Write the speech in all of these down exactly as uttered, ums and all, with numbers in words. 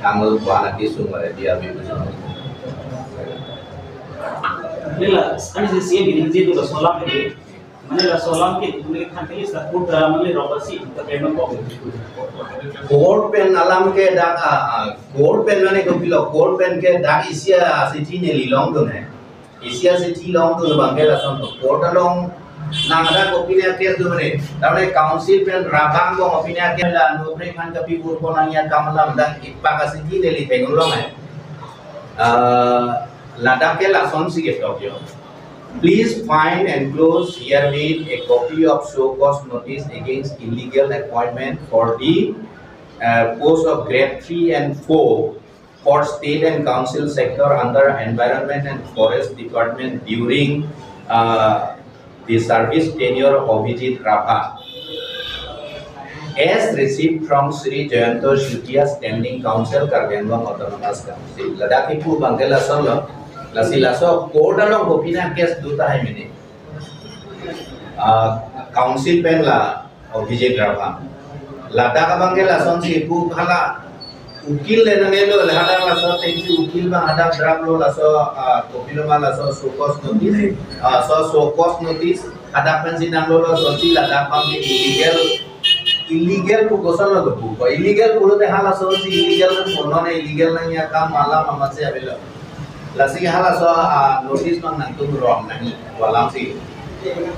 Tanggal dua nanti sumber dia bibis. Nila, ani si C M ini je tu laso alam ini. Mane laso alam ke, mane than ke sa put, ah, mane rok si, ta kena kok. Court pen alam ke dak, ah, ah, court pen mane kopilo, court pen ke dak isi asithi neli longdun he. Isi asithi longdun abang ke lason to. Court along nang ada kopine case do mane. Tame council pen rabang bong kopine case la no pre khan kapi bur ko nang ya kam alam dak ipak asithi neli theklong he. Ah, ladak ke lasonsi ketok yo. Please find enclosed herewith a copy of show cause notice against illegal appointment for the, uh, post of grade three and four for state and council sector under Environment and Forest Department during, uh, the service tenure of Abhijit Rabha, as received from Shri Jayanta Shutia, Standing Council, Karbi Anglong Autonomous Council. Ladak kipu abang ke lason lo, lasi laso court along kopine case do tahai mene. Ah, council pen la Abhijit Rabha. Ladak abang ke lasonsi pu hala ukil le nang elo le hadak laso atengsi ukil abang hadak draft lo laso, ah, kopilo ma laso show cause notice. Ah, so show cause notice hadak pensi nanglo lasonsi ladak abang ke illegal, illegal pu koson lo pu. Illegal pulote halasonsi illegal pu non illegal nang ya kam alam amatsi avelo. Lasi halaso, ah, notice abang nangtum ron nangji, walang si.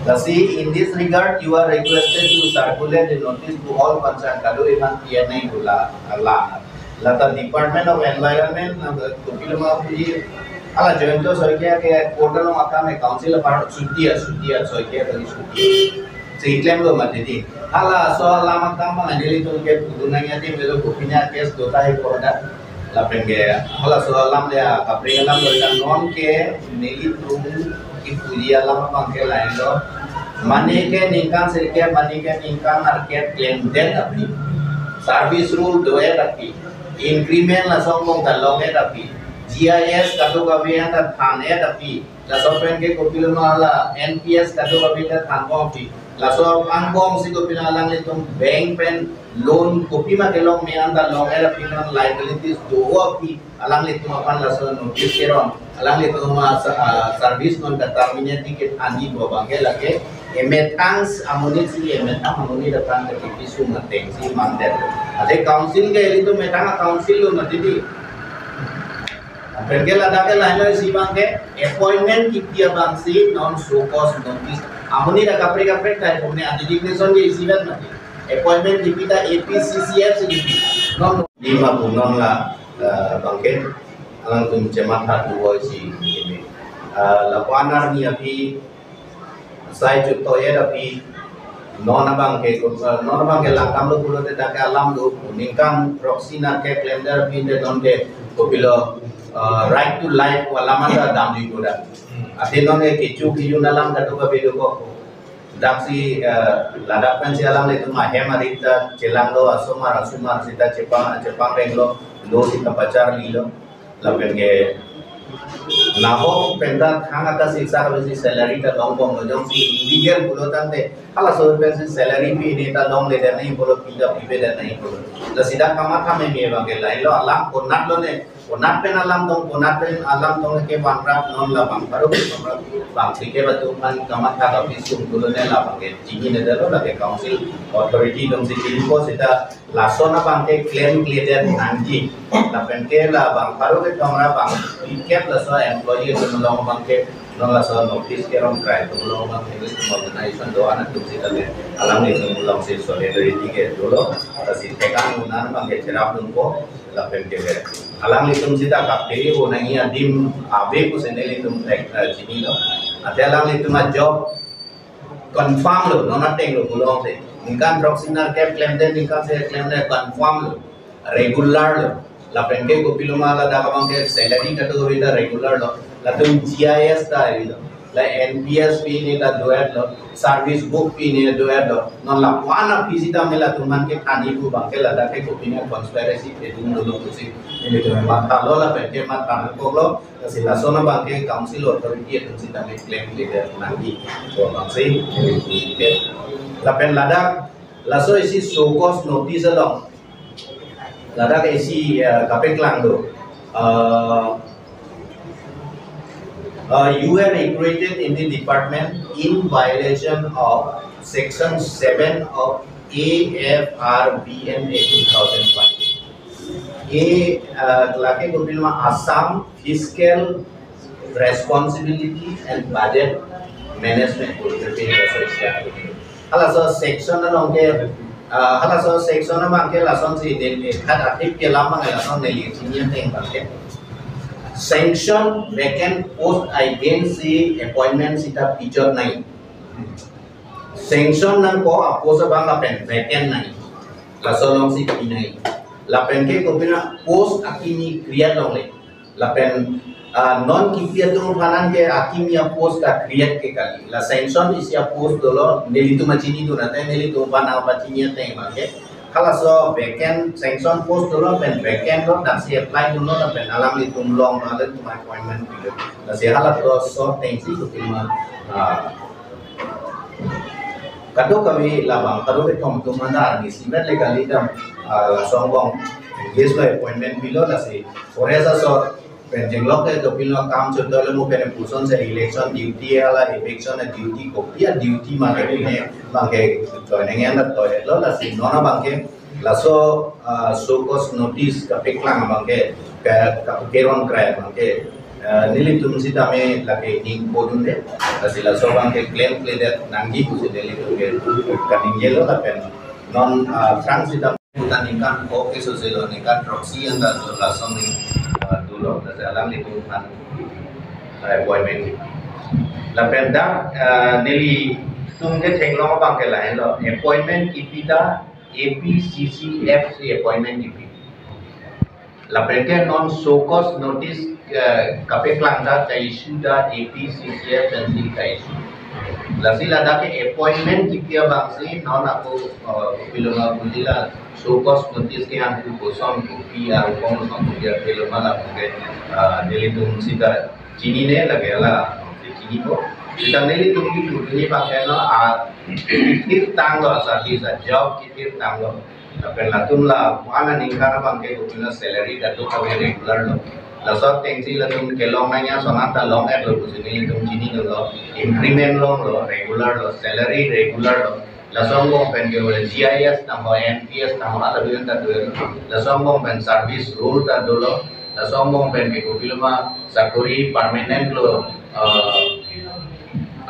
Lasi, in this regard, you are requested to circulate the notice to all concerned, kado iman P N I gula, la. Lata Department of Environment, na, kopilo ma pu, ala Jayanta Saikia ke portal lo makam e council apar Shutia, Shutia, Saikia tadi Shutia. Si klemlo mati di. Halaso alam akam abang nelitum ke pudun nang ya di melo kopine case do tahai porda. Lapen ke halaso alam ya kapring alam lo, non ke nelitum kipuji alam abang ke lain lo. Mane ke ningkan sirkep, mane ke ningkan arket klemdet api. Service rule do-et api. Increment lason bong ta long-et api. G I S kado kave anta than-et api. Laso pen ke kopilo ma la N P S kado kave ta thanbom api. Laso angbong si kopilo alanglitum bank pen loan kopi ma kelong me anta long-et api, non liabilities do api. Alanglitum aphan laso notice keron, alanglitum ma sa-, ah, service non ka terminate di kethan-ipo abang ke lake emethang amonit si emethang amonit aphan ke kipi sum atengsi mandet. Ate council ke ilitum methang council lo mati di. Pen ke ladak ke lain lo isi abang ke appointment kipi abang si non show cause notice. Amonit ta kaprek kaprek ta appointment, ante designation ke isi abang mati. Appointment kipi ta A P C C F si kipi. Non lima pu non la, eh, abang ke alangtum chematha duo isi ini. Eh, lapu-an arni api sai chut to-et api, non abang ke, eh, non abang ke langdamlo pulote dak ke alam do, ningkan throksi nat ke klemdet api te non ke kopilo, eh, right to life pu alam anta damji koda. Ate non ke kecho kejun alam kado kave dokok. Dak si, eh, ladak pensi alanglitum ahem arit ta chelanglo, asomar asomar sita chepang, chepangrenglo, lo sita pacharlilo. Lapen ke nahok pen ta thang aka siksa ka pensi salary ta longbomlo, jongsi illegal pulo tangte halaso pensi salary pine ta longledet nangji pulo, pi ta pipedet nangji pulo. Lasi dak kamatha meme abang ke lain lo, alam konat lo ne, konat pen alam tong, konat pen alam tong ke vanrap, non la bang pharo ke vanrap, bang si ke batu man kamatha kapi sum pulo ne, la abang ke chinine detlo, lake council authority atum si chinine po sita lason abang ke klemkledet nangji. Lapen ke la bang pharo ke kamra bang pikep laso employee atum along abang ke non laso notice kerong krai atum along abang ke organization do-an atum sita le alanglitum alongsi solidarity ke dolo, lasi tekang unan abang ke cherapdunpo, lapen ke le alanglitum sita kapdei ho nangji adim ave pusi nelitum thek, eh, chinilo. Ate alanglitum a-job confirm lo, non ateng lo pulote. Ningkan throksi nat ke klemdet, ningkan se klemdet, confirm lo, regular lo. Lapen ke kopilo ma ladak abang ke salary kado kave ta regular lo. Latum G I S ta ri lo. La N P S pine ta do-et lo. Service book pine do-et lo. Non lapu-an api sita me latum aphan kethan-ipo abang ke ladak ke kopine conspiracy kedun dolo pusi nelitum mathalo, lapen ke matha nangkoklo. Lasi lason abang ke council authority atum sitame klemkledet nangji. So abang si, lapen ladak laso isi show cause notice along Ladak isi uh, kapeklang do. Uh, uh, you were recruited in the department in violation of section seven of A F R B M A two thousand five. A uh, lake kopiloma Assam Fiscal Responsibility and Budget Management Board. Halaso section along ke uh, halaso section abang ke lasonsi din khat athip ke lamang lason neli chini ateng abang ke. Sanction vacant post against the appointment sita pijot nangji. Sanction nangpo a post abang lapen vacant nangji. Laso alongsi pi nangji. Lapen ke kopina post akimi create longle. Lapen uh, non kipi atum aphan ke akimi a post ta create ke kali. La sanction isi a post dolo nelitum achinidun ateng nelitum aphan nangpachini ateng abang ke. Halaso vacant sanction post dolo pen vacant lo daksi apply dunlo lapen alanglitum longlo latum appointment pilo. Lasi halaso atengsi kopiloma uh, kadokave labang kadokave thom atum mandar ni simet le kali dam uh, laso angbong yes lo appointment pilo lasi forest asor pen jenglok ke kopiloma kam chotole mo pen puson se election duty hala eviction duty kopi a duty ma ke ne abang ke joining and toilet lo lasi non abang ke laso uh, show cause notice kapeklang abang ke ka kapukeron krai abang ke uh, nelitum sitame lake ning podun de lasi laso abang ke claim pleaded nangji pusi nelitum ke kaningjelo lapen non uh, thrang sitame putan ningkan ko ke so selo ningkan proxy anda lason ni uh, dolo lasi alanglitum aphan appointment. Lapen dak uh, nelitum ke theklong abang ke lahenlo appointment kipi ta A P C C F si appointment kipi. Lapen ke non show cause notice uh, kapeklang ta ka issue ta A P C C F pensi ka issue. Lasi ladak ke appointment kipi abangsi non ako uh, kopiloma bulila show cause notice ke hang tu kosong kopi a kosong kopi a kopiloma lapen ke uh, nelitum sita chinine lake la chinipo. Sita nelitum kipu pini abang ke no a kithir tanglo service a job kithir tanglo. Lapen latum la mana ningkan abang ke kopina salary ta dokave regular lo. Laso atengsi latum kelong nangji ason anta long-etlo pusi nelitum chinidunlo. Increment longlo regular lo, salary regular lo. Laso angbong pen ke G I S tangho, N P S tangho, hala bilang ta dolo. Laso angbong pen service rule ta dolo. Laso angbong pen ke kopiloma sakori permanent lo. Uh,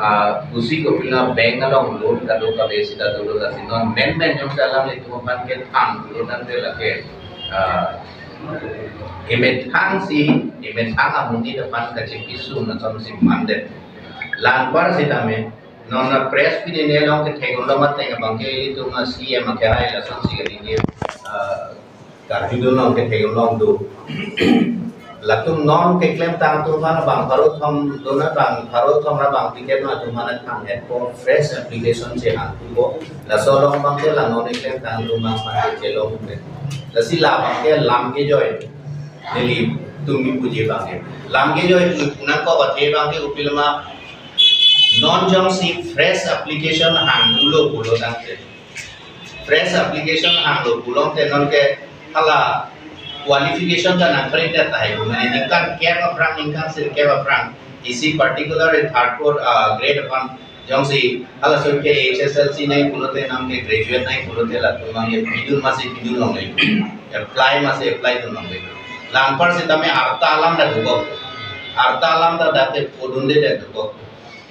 uh, pusi kopiloma bank along loan kadokave sita dolo lasi non men men jongsi alanglitum aphan ke thang dolo tangte lake uh, emethang si emethang amonit aphan kachipisu na chom si mandet. La anpar sitame non na press pinine along ke theklong ateng abang ke ilitum a C M akehai lasonsi kaningje uh, karjudun along ke theklong do. Latum non keklem tang atum aphan abang pharo thom dona abang pharo thom ra abang ticket ma atum aphan thang-etpo fresh application chehang thupo. Laso along abang ke la non keklem tang atum abang aphan ke chelong pe. Lasi la abang ke lam kejoi nelitum kipuji abang ke. Lam kejoi pu nangkok athe abang ke kopiloma non jongsi fresh application hang ulo pulo tangte. Fresh application hanglo pulote non ke hala qualification ta nangkre ta tahai ko mane ningkan kep aphrang ningkan sirkep aphrang isi particular third grade uh, grade aphan jongsi hala so ke H S L C nangji pulote nam ke graduate nangji pulote latum abang ye pidun masi pidun longle apply masi apply dun longle. La anpar sitame arta alam ta dokok arta alam ta date podunde ta dokok.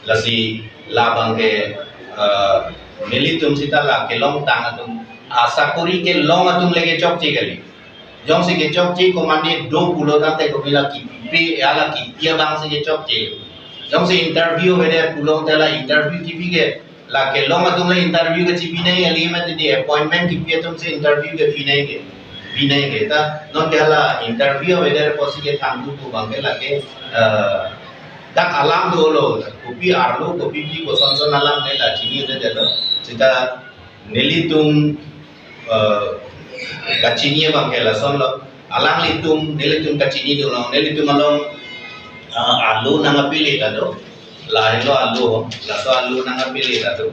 Lasi la abang ke uh, nelitum sita la kelong tang atum asakori kelong atum le kechokche kali. Jongsi kechokche komane do pulo tangte kopila kipi hala kipi abangsi kechokche. Jongsi interview avedet pulote la interview kipi ke la kelong atum le interview kechipi nangji kali mati di appointment kipi atumsi interview kepi nangji ke pi nangji ke ta non ke hala interview avedet pusi kethang tu abang ke lake uh, dak alam dolo, kopi arlo, kopi pi kosonson alam ne la chinine detlo. Sita nelitum uh, kachini abang ke lasonlo. Alanglitum nelitum kachinidunlo, nelitum along uh, arlo nangpile ta do. Lahenlo arlo, laso arlo nangpile ta do.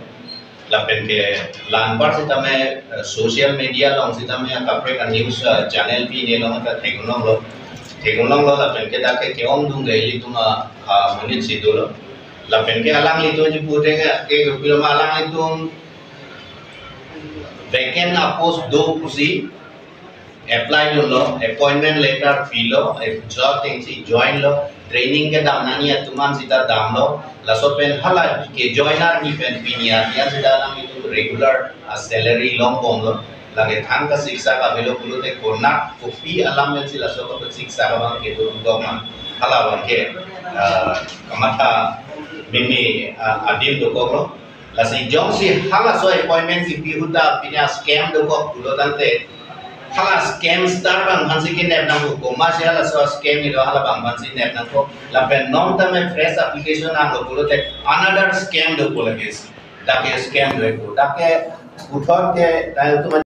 Lapen ke la anpar sitame, eh, social media along sitame kaprek a-news, eh, channel pine along ta theklonglo. Theklonglo lapen ke dak ke ke-ongdung ke ilitum a, ah, monit si dolo. Lapen ke alanglitum ji pute ke, ke pilo ma alanglitum vacant a-post do pusi apply dunlo, appointment letter pilo, eh, job thengsi join lo, training kedam nangji atum an sita damlo, laso pen hala ke joiner ni pen pini arni an sita alanglitum regular a-salary longbomlo, lake thang ka siksa ka avelo pulote konat kopi alam pensi laso ka siksa ka abang kedo doma, hala abang ke, ah, kamatha mimi, ah, adim dokoklo. Lasi jongsi halaso appointment kipi ahut ta pini a-scam dokok pulo tangte, hala scam star abang aphansi kenep nangkok, komatsi halaso scam ilo hala abang aphansi nep nangkok. Lapen non tame fresh application nanglo pulote another scam dokok lagi. Dak ke scam dokok, dak ke puthot ke, ta itum